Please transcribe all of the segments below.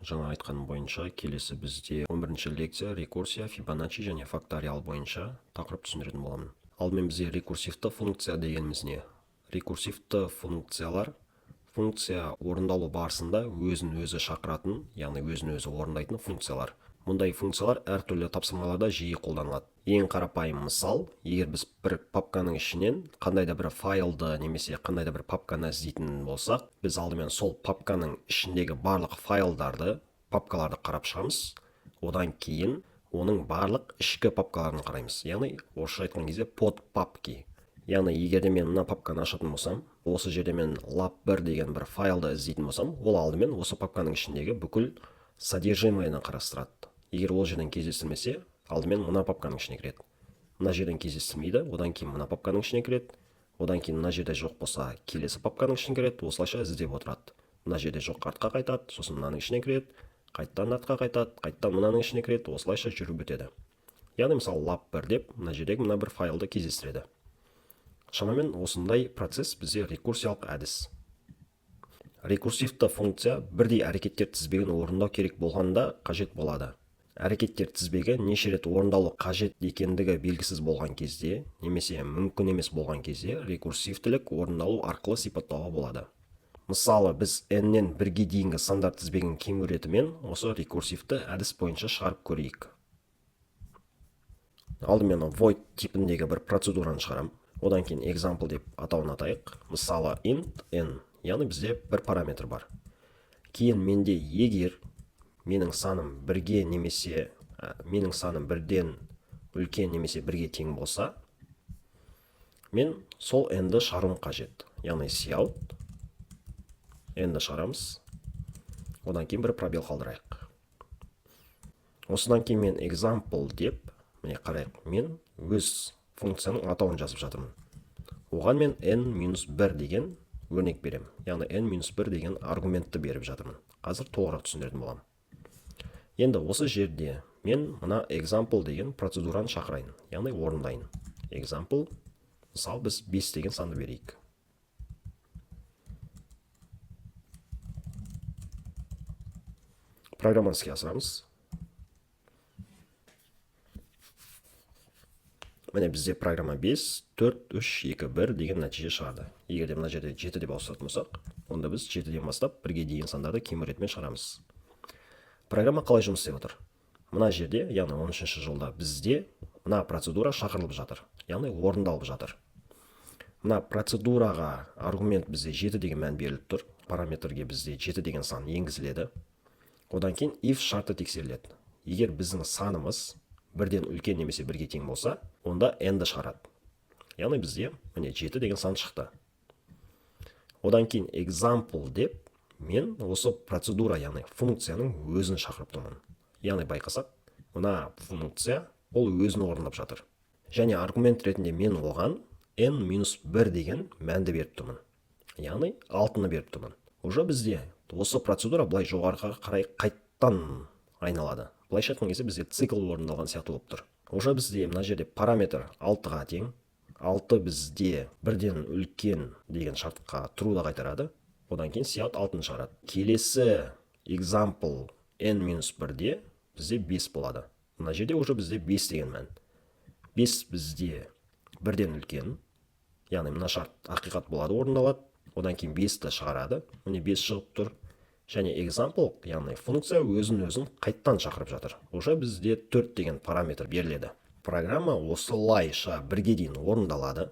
Жаңа айтқаным бойынша, келесі бізде 11 лекция, рекурсия, Фибоначчи және факториал бойынша тақырып түсіндіретін боламын. Алдымен бізде рекурсивті функция дегеніміз не? Рекурсивті функциялар — функция орындалу барысында өзін өзі шақыратын, яғни өзін өзі орындайтын функциялар. Мұндай функциялар әртүрлі тапсырмаларда жиі қолданылады. Ең қарапайым мысал: егер біз бір папканың ішінен қандай да бір файлды немесе қандай да бір папканы іздейтін болсақ, біз алдымен сол папканың ішіндегі барлық файлдарды, папкаларды қарап шығамыз. Одан кейін оның барлық ішкі папкаларын қараймыз, яғни орысша айтқан кезде подпапки. Яғни егер де мен мына папканы ашатын болсам, осы жерде мен lab 1 деген бір файлды іздейтін болсам, ол алдымен осы папканың ішіндегі бүкіл содержимое ні қарастырады. Егер ол жерден кездестірмесе, алдымен мына папканың ішіне кіреді. Мына жерден кездестірмейді, одан кейін мына папканың ішіне кіреді. Одан кейін мына жерде жоқ болса, келесі папканың ішіне кіреді. Осылайша іздеп отырады. Мына жерде жоқ, артқа қайтады, сосын мынаның ішіне кіреді, қайтадан артқа қайтады, қайтадан мынаның ішіне кіреді. Осылайша жүріп өтеді. Яғни, мысалы, lab 1 деп мына жердегі мына бір файлды кездестіреді. Шамамен осындай процесс бізде рекурсиялық әдіс. Рекурсивті функция бірдей әрекеттер тізбегін орындау керек болғанда қажет болады. Әрекеттер тізбегі неше рет орындалу қажет екендігі белгісіз болған кезде немесе мүмкін емес болған кезде рекурсивтілік орындалу арқылы сипаттауға болады. Мысалы, біз n-нен бірге дейінгі сандар тізбегін кему ретімен осы рекурсивті әдіс бойынша шығарып көрейік. Алдымен void типіндегі бір процедураны шығарамын. Одан кейін example деп атауын атайық. Мысалы, int n, яғни бізде бір параметр бар. Кейін менде егер менің саным бірге немесе менің саным бірден үлкен немесе бірге тең болса, мен сол n-ді шығаруым қажет. Яғни cout n-ді шығарамыз. Одан кейін бір пробел қалдырайық. Осыдан кейін мен example деп, міне, қарайық, мен өз функцияның атауын жазып жатырмын. Оған мен n минус 1 деген өрнек беремін, яғни n минус 1 деген аргументті беріп жатырмын. Қазір толығырақ түсіндіретін боламын. Енді осы жерде мен мына example деген процедураны шақырайын, яғни орындайын. Example, мысалы, біз 5 деген санды берейік. Программаны іске асырамыз. Міне, бізде программа 5, 4, 3, 2, 1 деген нәтиже шығарды. Егер де мына жерде 7 деп ауыстыратын болсақ, онда біз 7-ден бастап бірге дейін сандарды кему ретімен шығарамыз. Программа қалай жұмыс істеп отыр? Мына жерде, яғни 13 жолда бізде мына процедура шақырылып жатыр, яғни орындалып жатыр. Мына процедураға аргумент бізде 7 деген мән беріліп тұр. Параметрге бізде 7 деген сан енгізіледі. Одан кейін if шарты тексеріледі. Егер біздің санымыз бірден үлкен немесе бірге тең болса, онда n-ді шығарады. Яғни бізде, міне, 7 деген сан шықты. Одан кейін example деп мен осы процедура, яғни функцияның өзін шақырып тұрмын. Яғни байқасақ, мына функция ол өзін орындап жатыр. Және аргумент ретінде мен оған n минус 1 деген мәнді беріп тұрмын, яғни 6-ны беріп тұрмын. Уже бізде осы процедура былай жоғарыға қарай қайттан айналады. Былайша айтқан кезде, бізде цикл орындалған сияқты болып тұр. Уже бізде мына жерде параметр 6-ға тең. 6 бізде бірден үлкен деген шартқа true да қайтарады. Одан кейін cout 6-ны шығарады. Келесі example n минус 1-де бізде 5 болады. Мына жерде уже бізде 5 деген мән. 5 бізде бірден үлкен, яғни мына шарт ақиқат болады, орындалады. Одан кейін 5-ті шығарады. Міне, 5 шығып тұр. Және example, яғни функция өзін өзін қайттан шақырып жатыр. Уже бізде 4 деген параметр беріледі. Программа осылайша бірге дейін орындалады.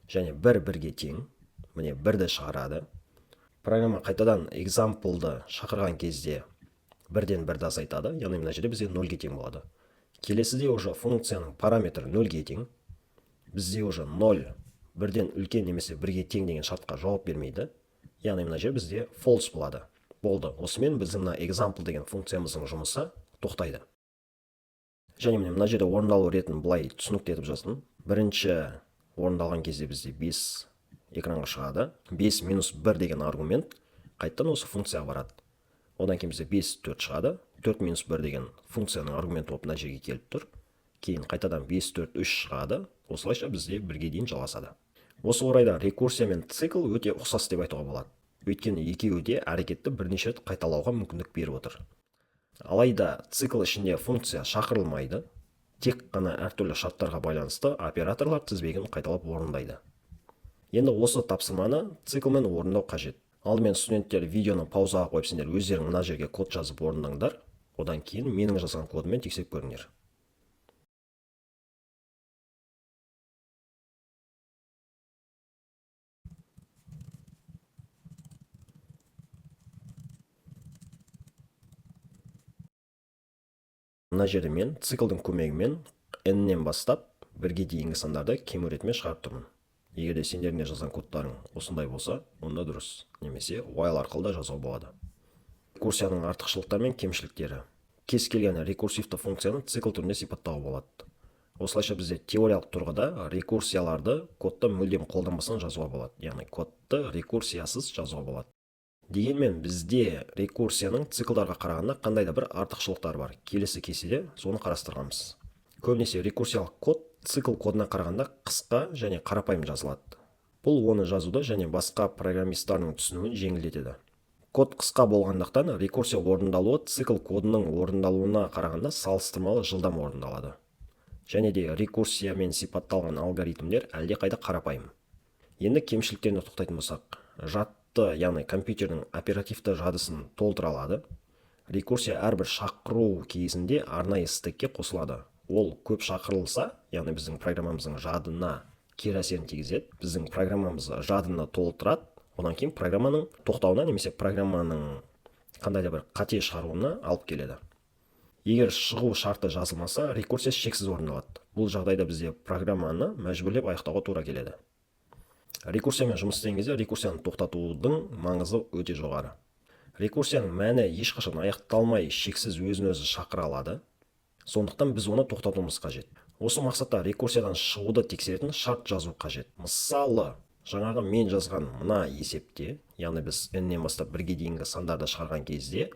Және бір бірге тең, міне, бірді шығарады. Программа қайтадан example-ды шақырған кезде бірден бірді азайтады, яғни мына жерде бізде нөлге тең болады. Келесіде уже функцияның параметрі нөлге тең. Бізде уже ноль бірден үлкен немесе бірге тең деген шартқа жауап бермейді, яғни мына жер бізде false болады. Болды, осымен біздің мына example деген функциямыздың жұмысы тоқтайды. Және міне, мына жерде орындалу ретін былай түсінікті етіп жаздым. Бірінші орындалған кезде бізде 5 экранға шығады. 5 минус 1 деген аргумент қайтадан осы функцияға барады. Одан кейін бізде 5, 4 шығады. 4 минус 1 деген функцияның аргументі болып мына жерге келіп тұр. Кейін қайтадан 5, 4, 3 шығады. Осылайша бізде бірге дейін жалғасады. Осы орайда рекурсия мен цикл өте ұқсас деп айтуға болады. Өйткені екеуі де әрекетті бірнеше рет қайталауға мүмкіндік беріп отыр. Алайда цикл ішінде функция шақырылмайды, тек қана әртүрлі шарттарға байланысты операторлар тізбегін қайталап орындайды. Енді осы тапсырманы циклмен орындау қажет. Алдымен студенттер видеоны паузаға қойып, сендер өздерің мына жерге код жазып орындаңдар. Одан кейін менің жазған кодыммен тексеріп көріңдер. Мына жерде мен циклдың көмегімен n-нен бастап 1-ге дейінгі сандарды кему ретімен шығарып тұрмын. Егер де сендердің де жазған кодтарың осындай болса, онда дұрыс. Немесе while арқылы да жазуға болады. Рекурсияның артықшылықтары мен кемшіліктері. Кез келген рекурсивті функцияны цикл түрінде сипаттауға болады. Осылайша бізде теориялық тұрғыда рекурсияларды кодты мүлдем қолданбастан жазуға болады. Яғни кодты рекурсиясыз жазуға болады. Дегенмен бізде рекурсияның циклдарға қарағанда қандай да бір артықшылықтары бар. Келесі кестеде соны қарастырғанбыз. Көбінесе рекурсиялық код цикл кодына қарағанда қысқа және қарапайым жазылады. Бұл оны жазуды және басқа программисттардың түсінуін жеңілдетеді. Код қысқа болғандықтан рекурсия орындалуы цикл кодының орындалуына қарағанда салыстырмалы жылдам орындалады. Және де рекурсиямен сипатталған алгоритмдер әлдеқайда қарапайым. Енді кемшіліктеріне тоқтайтын болсақ, жадты, яғни компьютердің оперативті жадысын толтыра алады. Рекурсия әрбір шақыру кезінде арнайы стекке қосылады. Ол көп шақырылса, яғни біздің программамыздың жадына кері әсерін тигізеді. Біздің программамыз жадыны толтырады. Одан кейін программаның тоқтауына немесе программаның қандай да бір қате шығаруына алып келеді. Егер шығу шарты жазылмаса, рекурсия шексіз орындалады. Бұл жағдайда бізде программаны мәжбүрлеп аяқтауға тура келеді. Рекурсиямен жұмыс істеген кезде рекурсияны тоқтатудың маңызы өте жоғары. Рекурсияның мәні ешқашан аяқталмай шексіз өзін-өзі шақыра алады. Сондықтан біз оны тоқтатуымыз қажет. Осы мақсатта рекурсиядан шығуды тексеретін шарт жазу қажет. Мысалы, жаңағы мен жазған мына есепте, яғни біз n-нен бастап 1-ге дейінгі сандарды шығарған кезде,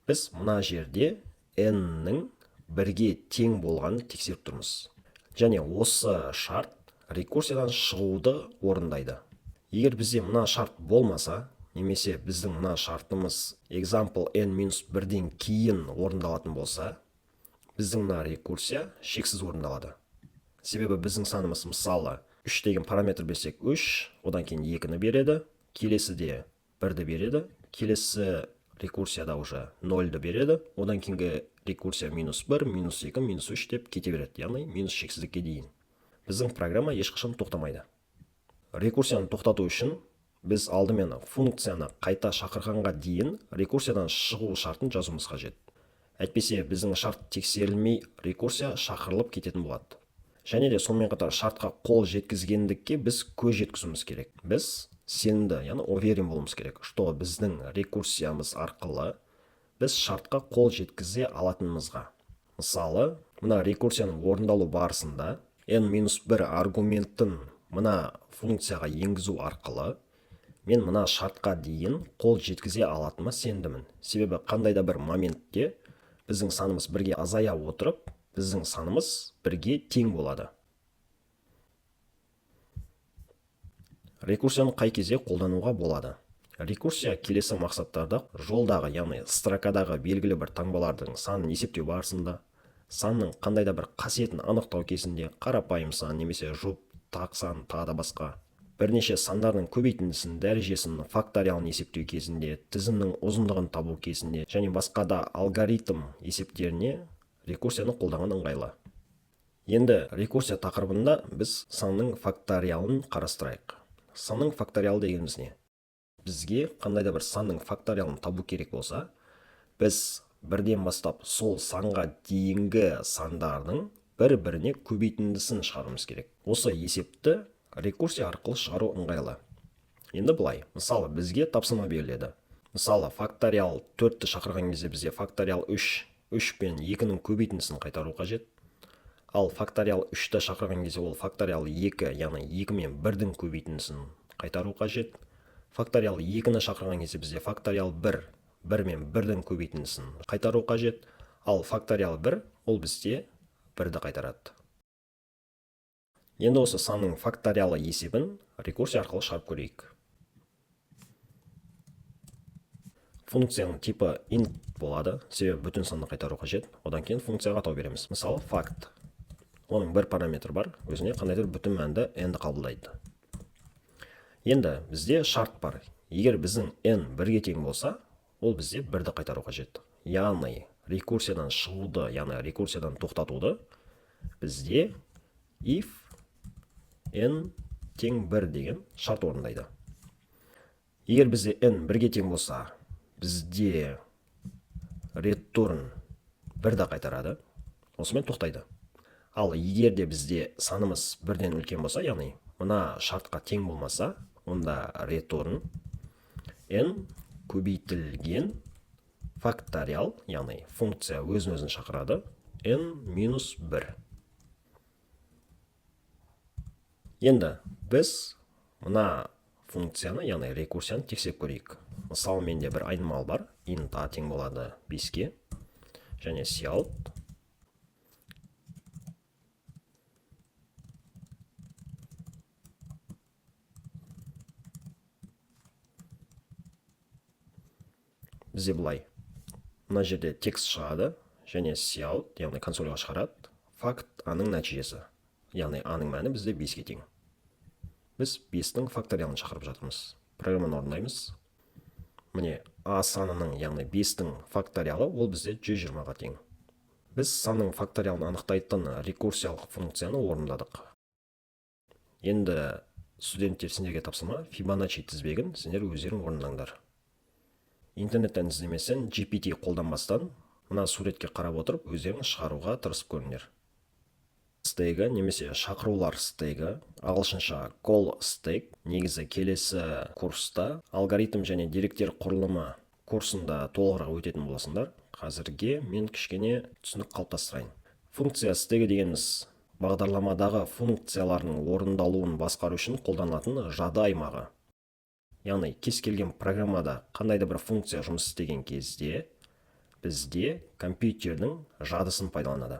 біз мына жерде n-нің 1-ге тең болғанын тексеріп тұрмыз. Және осы шарт рекурсиядан шығуды орындайды. Егер бізде мына шарт болмаса, немесе біздің мына шартымыз example n минус 1-ден кейін орындалатын болса, біздің мына рекурсия шексіз орындалады. Себебі біздің санымыз, мысалы, 3 деген параметр берсек 3, одан кейін 2-ні береді, келесіде 1-ді береді, келесі рекурсияда уже 0-ді береді, одан кейінгі рекурсия минус 1, минус 2, минус 3 деп кете береді, яғни минус шексіздікке дейін. Біздің программа ешқашан тоқтамайды. Рекурсияны тоқтату үшін біз алдымен функцияны қайта шақырғанға дейін рекурсиядан шығу шартын жазуымыз қажет. Әйтпесе біздің шарт тексерілмей рекурсия шақырылып кететін болады. Және де сонымен қатар шартқа қол жеткізгендікке біз көз жеткізуіміз керек. Біз сенімді, яғни уверен болуымыз керек, что біздің рекурсиямыз арқылы біз шартқа қол жеткізе алатынымызға. Мысалы, мына рекурсияның орындалу барысында n минус 1 аргументін мына функцияға енгізу арқылы мен мына шартқа дейін қол жеткізе алатыныма сендімін. Себебі қандай да бір моментте біздің санымыз бірге азая отырып, біздің санымыз бірге тең болады. Рекурсияны қай кезде қолдануға болады? Рекурсия келесі мақсаттарда жолдағы, яғни строкадағы белгілі бір таңбалардың санын есептеу барысында, санның қандай да бір қасиетін анықтау кезінде, қарапайым сан немесе жұп, тақ сан, тағы да басқа, бірнеше сандардың көбейтіндісін, дәрежесін, факториалын есептеу кезінде, тізімнің ұзындығын табу кезінде және басқа да алгоритм есептеріне рекурсияны қолданған ыңғайлы. Енді рекурсия тақырыбында біз санның факториалын қарастырайық. Санның факториалы дегеніміз не? Бізге қандай да бір санның факториалын табу керек болса, біз бірден бастап сол санға дейінгі сандардың бір-біріне көбейтіндісін шығаруымыз керек. Осы есепті рекурсия арқылы шығару ыңғайлы. Енді былай, мысалы, бізге тапсырма беріледі. Мысалы, факториал 4-ті шақырған кезде бізде факториал 3, 3 пен 2-нің көбейтіндісін қайтару қажет. Ал факториал 3-ті шақырған кезде ол факториал 2, яғни 2 мен 1-дің көбейтіндісін қайтару қажет. Факториал 2-ні шақырған кезде бізде факториал 1, 1 мен 1-дің көбейтіндісін қайтару қажет. Ал факториал 1 ол бізде 1-ді қайтарады. Енді осы санның факториалы есебін рекурсия арқылы шығарып көрейік. Функцияның типі int болады, себебі бүтін санды қайтару қажет. Одан кейін функцияға атау береміз. Мысалы, факт. Оның бір параметрі бар, өзіне қандайдыр бүтін мәнді n-ді қабылдайды. Енді бізде шарт бар. Егер біздің n 1-ге тең болса, ол бізде 1-ді қайтару қажет. Яғни рекурсиядан шығуды, яғни рекурсиядан тоқтатуды бізде if n тең 1 деген шарт орындайды. Егер бізде n 1-ге тең болса, бізде return 1-ді қайтарады, осымен тоқтайды. Ал егер де бізде санымыз 1-ден үлкен болса, яғни мына шартқа тең болмаса, онда return n көбейтілген факториал, яғни функция өзін-өзін шақырады, n минус 1. Енді біз мына функцияны, яғни рекурсияны тексеріп көрейік. Мысалы, менде бір айнымалы бар, int a тең болады 5-ке, және cout бізде былай. Мына жерде текст шығады, және cout, яғни консольға шығарады, факт а-ның нәтижесі. Яғни а-ның мәні бізде 5-ке тең. Біз 5-тің факториалын шақырып жатырмыз. Программаны орындаймыз. Міне, а санының, яғни 5-тің факториалы, ол бізде 120-ға тең. Біз санның факториалын анықтайтын рекурсиялық функцияны орындадық. Енді студенттер, сендерге тапсырма, Фибоначчи тізбегін сендер өздерің орындаңдар. Интернеттен іздеместен, GPT қолданбастан, мына суретке қарап отырып, өздерің шығаруға тырысып көріңдер. Стегі немесе шақырулар стегі, ағылшынша call stack, негізі келесі курста алгоритм және деректер құрылымы курсында толығырақ өтетін боласыңдар. Қазірге мен кішкене түсінік қалыптастырайын. Функция стегі дегеніміз бағдарламадағы функциялардың орындалуын басқару үшін қолданылатын жады аймағы. Яғни кез келген программада қандай да бір функция жұмыс істеген кезде бізде компьютердің жадысын пайдаланады.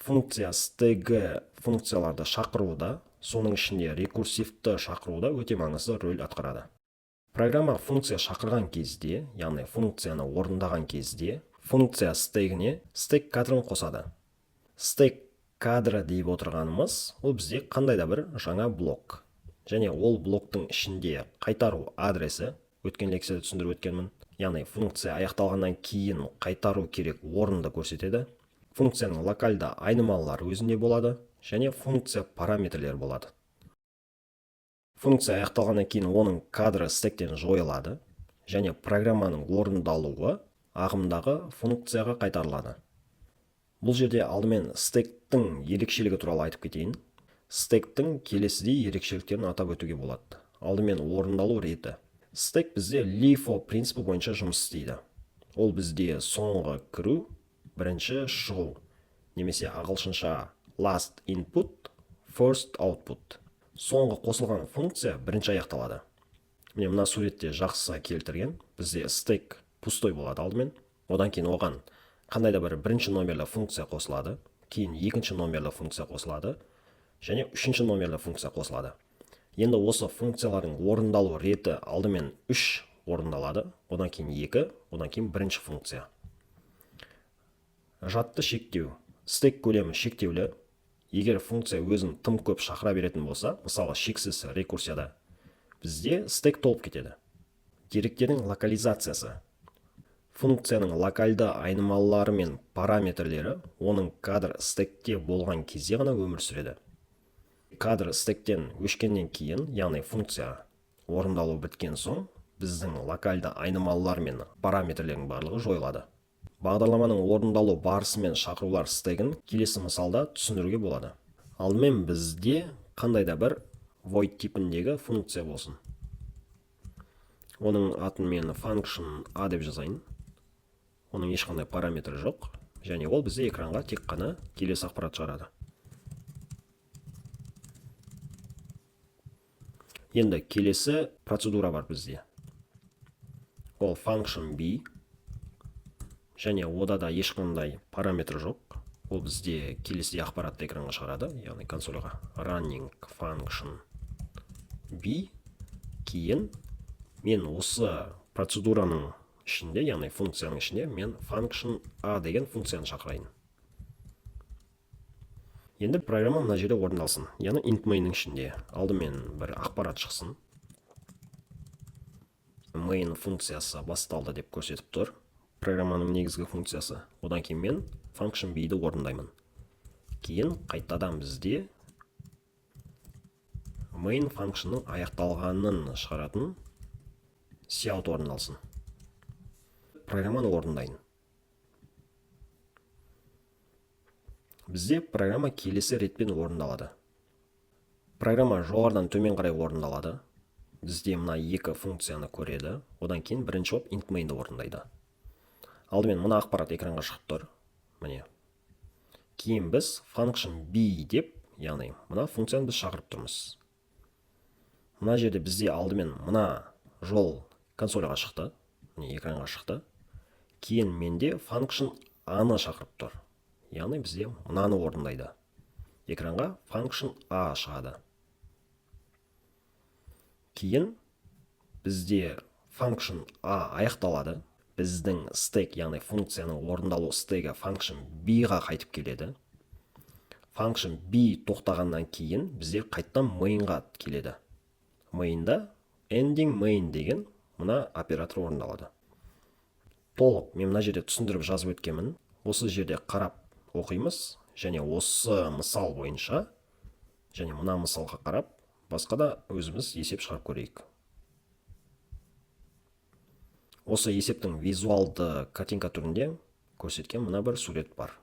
Функция стегі функцияларды шақыруда, соның ішінде рекурсивті шақыруда өте маңызды рөл атқарады. Программа функция шақырған кезде, яғни функцияны орындаған кезде, функция стегіне стек кадрын қосады. Стек кадры деп отырғанымыз, ол бізде қандай да бір жаңа блок. Және ол блоктың ішінде қайтару адресі, өткен лекцияда түсіндіріп өткенмін, яғни функция аяқталғаннан кейін қайтару керек орынды көрсетеді. Функцияның локальды айнымалылары өзінде болады және функция параметрлері болады. Функция аяқталғаннан кейін оның кадры стектен жойылады және программаның орындалуы ағымдағы функцияға қайтарылады. Бұл жерде алдымен стектің ерекшелігі туралы айтып кетейін. Стектің келесідей ерекшеліктерін атап өтуге болады. Алдымен орындалу реті. Стек бізде LIFO принципі бойынша жұмыс істейді. Ол бізде соңғы кіру, бірінші шығу, немесе ағылшынша last input, first output. Соңғы қосылған функция бірінші аяқталады. Міне, мына суретте жақсы келтірген. Бізде стек пустой болады алдымен. Одан кейін оған қандай да бір бірінші номерлі функция қосылады, кейін екінші номерлі функция қосылады және үшінші номерлі функция қосылады. Енді осы функциялардың орындалу реті алдымен 3 орындалады, одан кейін 2, одан кейін бірінші функция. Жадты шектеу. Стек көлемі шектеулі. Егер функция өзін тым көп шақыра беретін болса, мысалы шексіз рекурсияда, бізде стек толып кетеді. Деректердің локализациясы. Функцияның локальды айнымалылары мен параметрлері оның кадр стекте болған кезде ғана өмір сүреді. Кадр стектен өшкеннен кейін, яғни функция орындалу біткен соң, біздің локальды айнымалылар мен параметрлердің барлығы жойылады. Бағдарламаның орындалу барысы мен шақырулар стегін келесі мысалда түсіндіруге болады. Алдымен бізде қандай да бір void типіндегі функция болсын. Оның атын мен function a деп жазайын. Оның ешқандай параметрі жоқ және ол бізде экранға тек қана келесі ақпарат шығарады. Енді келесі процедура бар бізде. Ол function b және ода да ешқандай параметр жоқ. Ол бізде келесідей ақпаратты экранға шығарады, яғни консольға running function b. Кейін мен осы процедураның Ішінде, яғни функцияның ішінде мен function a деген функцияны шақырайын. Енді программа мына жерде орындалсын, яғни int main-нің ішінде алдымен бір ақпарат шықсын. Main функциясы басталды деп көрсетіп тұр, программаның негізгі функциясы. Одан кейін мен function b-ді орындаймын. Кейін қайтадан бізде main functionның аяқталғанын шығаратын cout орындалсын. Программаны орындайын. Бізде программа келесі ретпен орындалады. Программа жоғарыдан төмен қарай орындалады. Бізде мына екі функцияны көреді, одан кейін бірінші болып int main-ді орындайды. Алдымен мына ақпарат экранға шығып тұр, міне. Кейін біз function b деп, яғни мына функцияны біз шақырып тұрмыз. Мына жерде бізде алдымен мына жол консольға шықты, міне, экранға шықты. Кейін менде function a-ны шақырып тұр, яғни бізде мынаны орындайды. Экранға function a шығады. Кейін бізде function a аяқталады. Біздің стек, яғни функцияның орындалу стегі function b-ға қайтып келеді. Function b тоқтағаннан кейін бізде қайттан main-ға келеді. Main-да ending main деген мына оператор орындалады. Толық мен мына жерде түсіндіріп жазып өткенмін. Осы жерде қарап оқимыз және осы мысал бойынша және мына мысалға қарап, басқа да өзіміз есеп шығарып көрейік. Осы есептің визуалды картинка түрінде көрсеткен мына бір сурет бар.